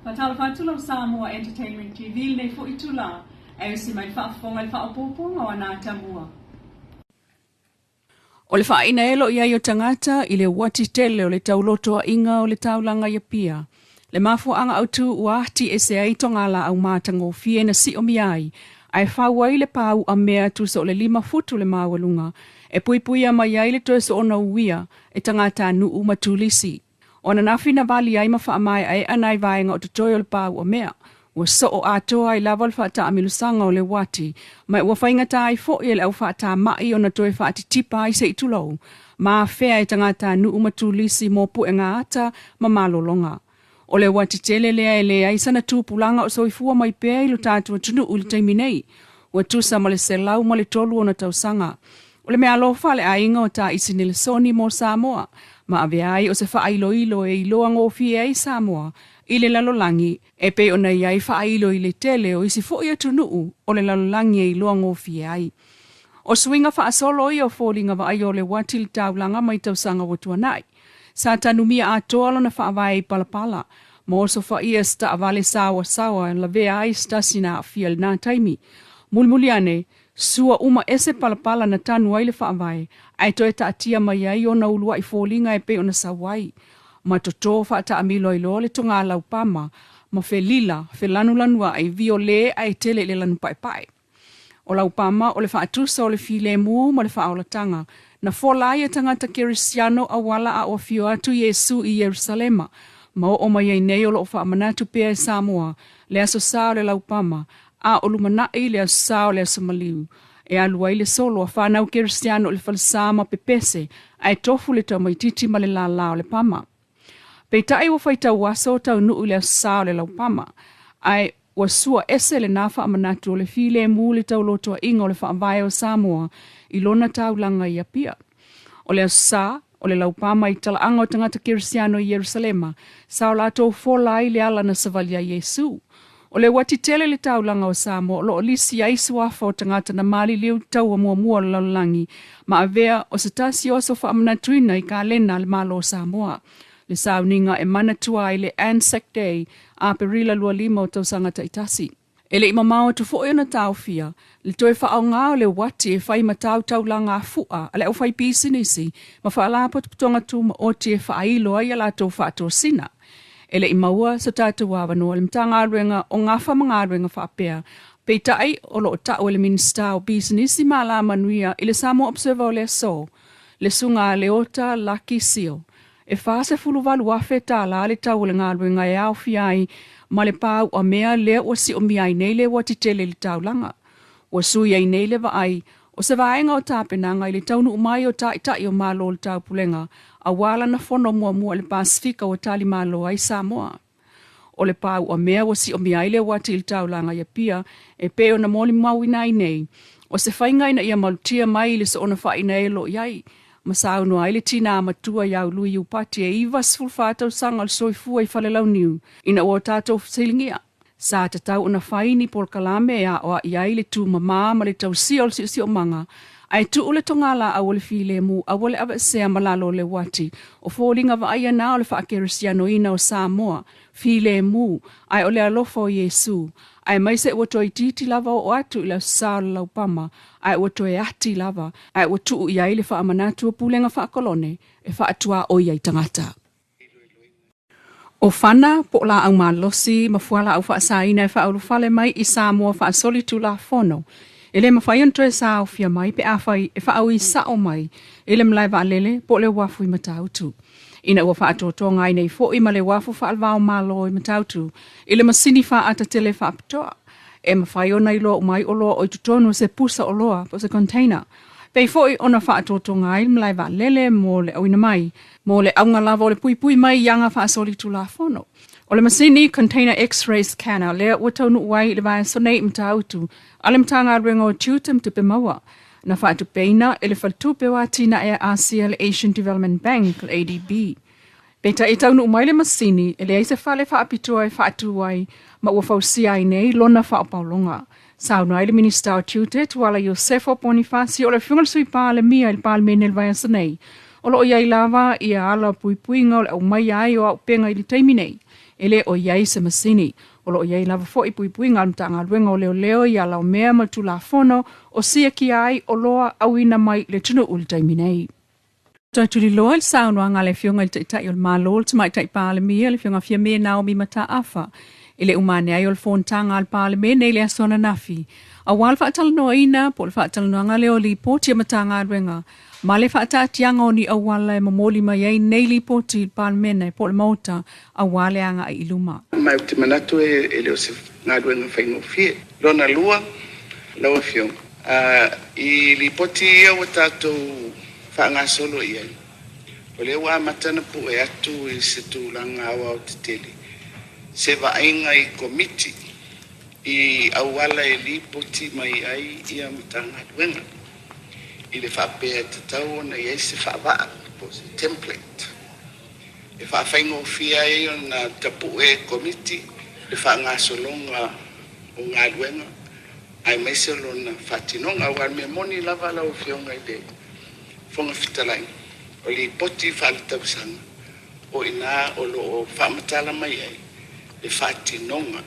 Faatalofa atu lau Samoa Entertainment TV i lenei foi itula, ae usi mai le faafofoga i le faaopoopoga o Anatamua. O le faainaelo i ai o tagata i le uati tele o le taulotoaiga o le taulaga i Apia, le mafuaaga autu ua ati ese ai togalaau matagofie na siomia ai, ae fau ai le pāu'a mea tusa o le 5 futu le maualuga e puipuia mai ai le toe soona uia e tagatanuu ma tulisi. O ananafi na vali ai ma faamaeaea nai vaega o totoe o le pāu'a mea. Ua soo atoa ai lava le faataamilosaga o le uati, ma ua faigata ai foi e le au faatama'i ona toe faatitipa ai se i tulou, ma afea e tagatanuu ma tulisi mo puega ata ma malologa. O le uati tele lea e leai sana tupulaga o soifua mai pea i lo tatou atunuu i le taimi nei. Ua tusa ma le 103 ona tausaga. O le meaalofa a le aiga o Taisi Nelesoni mo Samoa, ma avea ai o se faailoilo e iloa gofie ai Samoa i le lalolagi e pei ona i ai faailo i le tele o isi foi atunuu o le lalolagi e iloa gofie ai. O suiga faasolo ia o foliga vaaia o le uati i le taulaga mai tausaga ua tuanai. Sa tanumia atoa lona faavae i palapala, ma osofaia se taavale saoasaoa e lavea ai se tasi na aafia i lena taimi. Mulimuli ane, sua uma ese palapala na tanu ai le faavae, ae toe taatia mai ai ona uluai foliga e pei ona sau ai. Ma totō faataamilo ai loa le togalaupama, ma felila, felanulanuai, viole ae tele i le lanu paepae. O laupama o le faatusa o le filemu ma le faaolataga, na fola ai e tagata kerisiano auala a o afio atu Iesu i Ierusalema, ma oo mai ai nei o loo faamanatu pea e Samoa le aso sa o le laupama, a o lumanai le aso sa o le aso maliu. E alu ai le solo a whanau kerisiano i le falesa ma pepese, ae tofu le tamaititi ma le lala o le pama. Peitai ua faitau aso taunuu i le aso sa o le laupama, ae ua sua ese lena faamanatu o le filemu le taulotoaiga o le faavae o Samoa i lona taulaga i Apia. O le aso sa o le laupama i talaaga o tagata kerisiano i Ierusalema, sa o latou fola ai le ala na savali ai Iesu. O le uati tele le taulaga o Samoa o loo lisi ai suafa o tagata na maliliu taua muamua o le lalolagi, ma avea o se tasi o aso faamanatuina i kalena a le Malo o Samoa. Le sauniga e manatua ai le Anzac Day, Aperila 25 o tausaga taitasi. E le i mamao atu foi ona taofia le toe faaaoga o le uati e fai ma tautaulaga afu'a a le aufaipisinisi ma faalapotopotoga tumaoti e faailo ai a latou faatosina. E le i maua so tatou avanoa i le Matagaluega o Gafa ma Galuega faapea, peitai o loo tau e le Minisita o Pisinisi ma Alamanuia i le Samoa Observer o le aso, le susuga a Leota Laki Sio, e $48,000 le tau o le galuega e aofia ai ma le pāu'a mea lea ua siomia ai nei le uati tele i le taulaga. Ua sui ai nei le vaai o se vaega o tapenaga i le taunuu mai o taitai o Malo o le Taupulega, auā lana fono muamua i le Pasefika ua talimalo ai Samoa. O le pāu'a mea ua siomia ai le uati i le taulaga i Apia e pei ona molimauina ai nei, o se faiga ina ia malutia mai i le soona faainaelo i ai, ma saunoa ai le tinā matua iā Lui Iupati e 94 tausaga o le soifua i Falelauniu ina ua o tatou fesiligia. Sa tatau ona fai ni polokalame e aoa'i ai le tumamā ma le tausia o le siosiomaga, ae tuu le togalaau o le filemu aua le aveesea ma lalo o le uati o foliga vaaia na o le faakerisianoina o Samoa, filemu, ae o le alofa o Iesu, aemaise ua toeitiiti lava oo atu i le aso sa o le laupama, ae ua toe ati lava, ae ua tuu i ai le faamanatu o pulega faakolone e faatuaoi ai tagata. O fana po o laau malosi ma fualaau faasaina e faaulufale mai i Samoa faasolitulafono, e le mafai ona toe saofia mai pe afai e faaui sao mai i le malae vaalele po o le uafu i Matautu. Ina ua faatotoga ai nei foi ma le uafu faalevao Malo i Matautu i le masini faaata tele faapitoa e mafai ona iloa uma ai oloa o i totonu o se pusa oloa po o se container. Pei foi ona faatotoga ai le malae vaalele mo le auina mai, mo le auga lava o le puipui mai i aga faasolitulafono. O le masini Container X-ray Scanner lea ua taunuu ai i le vaiaso nei i Matautu a le Matagaluega o Tiute ma Tupe Maua, na faatupeina e le Faletupe o Atinae a Asia, le Asian Development Bank, le ADB. Peitai e taunuu mai le masini, e leai se fale faapitoa e faatu ai, ma ua fausia ai nei lona faaopaologa. Saunoa ai le Minisita o Tiute, Tuala Iosefo Ponifasio, o le afioga i le Sui Palemia i le Palemene i le vaiaso nei. O loo i ai lava ia ala puipuiga o le aumaia ai o auupega i le taimi nei. E le o i ai se masini. O lo o i ai lava foi puipuiga a le Matagaluega o Leoleo i ala o mea ma le Tulafono o siakia ai oloa auina mai le atunuu i le taimi nei. Toe tuliloa le saunoaga a le Afioga i le Taitai o le Malo, le Tamaitai Palemia, le Afioga Fiame Naomi Mataafa, i le uma ane ai o le fonotaga a le Palemene i le aso ananafi, aua le faatalanoaina po o le faatalanoaga lea o Lipoti a Matagaluega ma le faataatiaga o ni auala e momoli mai ai nei Lipoti i le Palemene po o le Maota aua le agai i luma. Ma ou te manatu e le o se galuega faigofie. Lona lua, lau Afioga, i Lipoti ia ua tatou faagasolo i ai, o lea ua amata ona pue atu i se tulaga aoaotetele se vaaiga i Komiti i auala e lipoti mai ai ia Matagaluega i le faapea e tatau ona i ai se faavaa po o se template e faafaigofie ai ona tapue e Komiti le faagasologa o galuega aemaise lona faatinoga. Aua o le mea moni lava lau Afioga i le Fofoga Fetalai, o Lipoti faaletausaga o i ina o lo o faamatala mai ai le faatinoga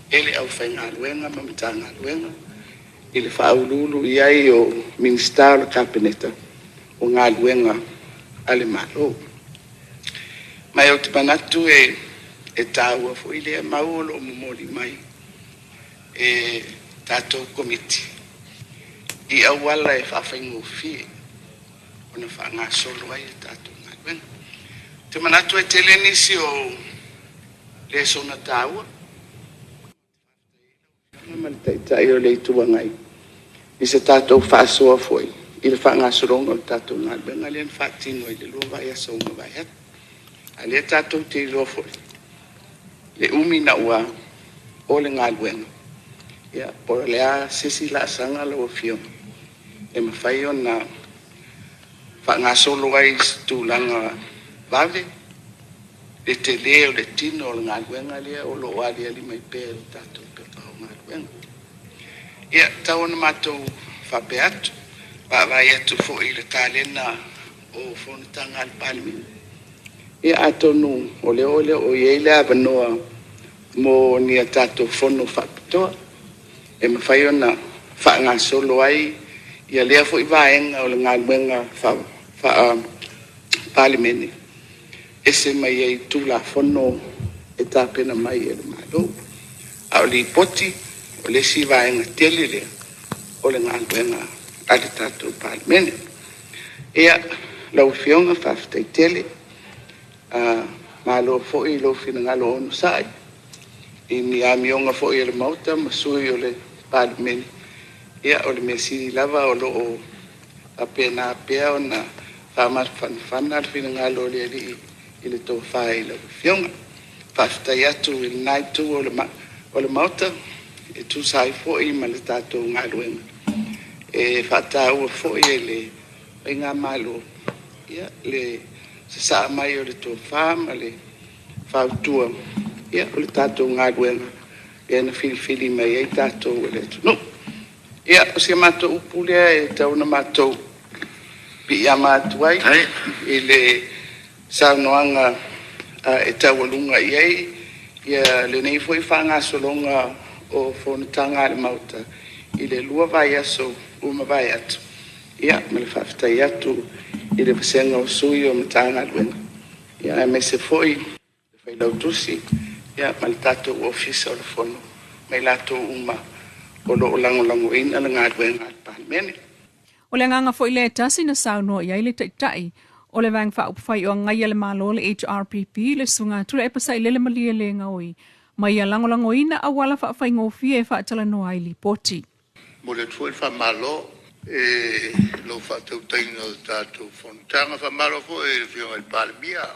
e le aufaigaluega ma Matagaluega i le faauluulu i ai o Minisita o le Kapeneta o galuega a le Malo. Ma ou te manatu e taua foi lea mau o lo o momoli mai e tatou Komiti i auala e faafaigofie ona faagasolo ai a tatou galuega. Ou te manatu e tele nisi o lesona taua ma le Taitai o le Itu Agai i se tatou faasoa foi i le faagasologa o le tatou galuega lea na faatino i le 2 vaiaso ua mavae atu. A o lea tatou te iloa foi le umi naua o le galuega, ia, po o le a se isi laasaga lau Afioga e mafai ona faagasolo ai i se tulaga vave le tele o le tino o le galuega lea o lo o aliali mai pea i le tatou pepa o galuega. Ia, tau ona matou faapea atu, vaavaai atu foi i le kalena o fonotaga a le Palemene. Ia, atonu o lea o lo o i ai le avanoa mo ni a tatou fono faapitoa e mafai ona faagasolo ai ia lea foi vaega o le galuega faa-Palemene ese mai ai Tulafono e tapena mai e le Malo. A o Lipoti, o le isi vaega tele lea o le galuega a le tatou Palemene. Ia, lau Afioga, faafetai tele. Malo foi i lou finagalo onosai i ni amioga foi a le Maota ma sui usufono o le Palemene. Ia, o le mea sili lava o lo o faapena pea ona faamafanafana le finagalo o le Alii i le tofa i lau Afioga. Faafetai atu i lena Itu o le Maota e tusa ai foi ma le tatou galuega e faataua foi e le Faigamalo le sasaa mai o le tofa ma le fautua o le tatou galuega lea na filifili mai ai tatou e le atunuu. Ia, o si a matou upu lea e tau ona matou piiama atu ai i le saunoaga e taualuga i ai lenei foi faagasologa o fonotaga a le Maota i le 2 vaiaso ua mavae atu. Ia, ma le faafetai atu i le vasega o sui o Matagaluega, aemaise foi le Failautusi ma le tatou Ofisa o le Fono ma i latou uma o lo o lagolagoina le galuega a le Palemene. O le agaga foi lea e tasi na saunoa i ai le Taitai o le Vaega Faaupufai o Agaia le Malo le HRPP, le Susuga Tuilaepa Sailele Malielegaoi, ma ia lagolagoina auala faafaigofie e faatalanoa ai Lipoti. Momoli atu foi le faamalo i lou faatautaiga o le tatou fonotaga. Faamalo foi i le Afioga i le Palemia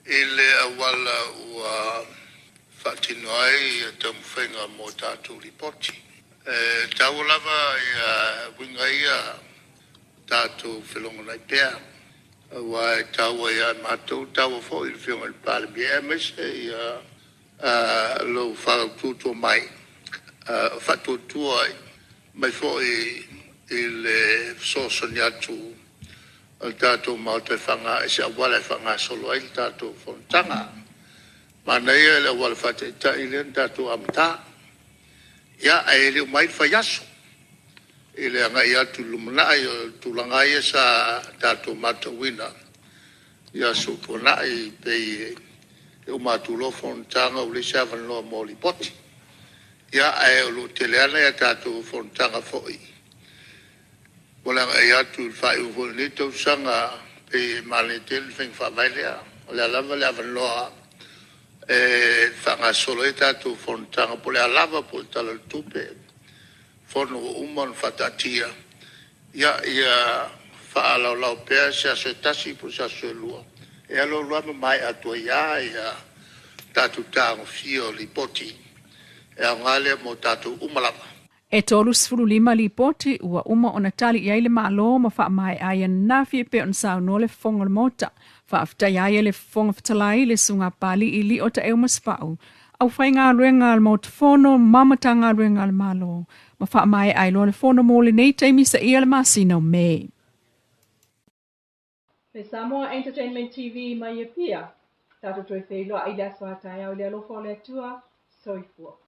i le auala ua faatino ai taumafaiga mo tatou lipoti. E taua lava ia uiga ia tatou felogonai pea, aua e taua ia matou, taua foi i le Afioga i le Palemia, aemaise ia lou faautuatua mai, faatuatua mai foi i le fesoasoani atu a le tatou Maota e se auala e faagasolo ai le tatou fonotaga. Manaia le auala faataitai lea na tatou amata. Ia, ae le uma ai le faiaso i le agai atu i le lumanai o le tulaga lava ia sa tatou matauina i aso ua tuanai, pei e uma atu loa fonotaga ua leai se avanoa mo lipoti. Ia, ae o lo o tele lava nai a tatou fonotaga foi mo le agai atu i le faaiuga foi o lenei tausaga, pei e manaia tele le faiga faavae lea. O le a lava le avanoa e faagasolo ai a tatou fonotaga, po o le a lava, po o le Tala o le Tupe, fono ua uma ona faataatia, ia faalaolao pea se aso e tasi po o se aso e lua, e alu alu lava ma maea atu ai lava tatou tagofia o lipoti e aoga lea mo tatou uma lava. E 35 lipoti ua uma ona tali i ai le Malo ma faamaea ai ananafi e pei ona saunoa le Fofoga o le Maota. Faafetai ai e le Fofoga Fetalai le Susuga Papali'i Lio Taeu Masefau, aufaigaluega a le Maota Fono ma Matagaluega a le Malo, ma faamaea ai loa le fono mo lenei taimi seia le masina o Me. Le Samoa Entertainment TV mai Apia, tatou toe feiloai i le aso a taeao i le alofa o le Atua. Soifua.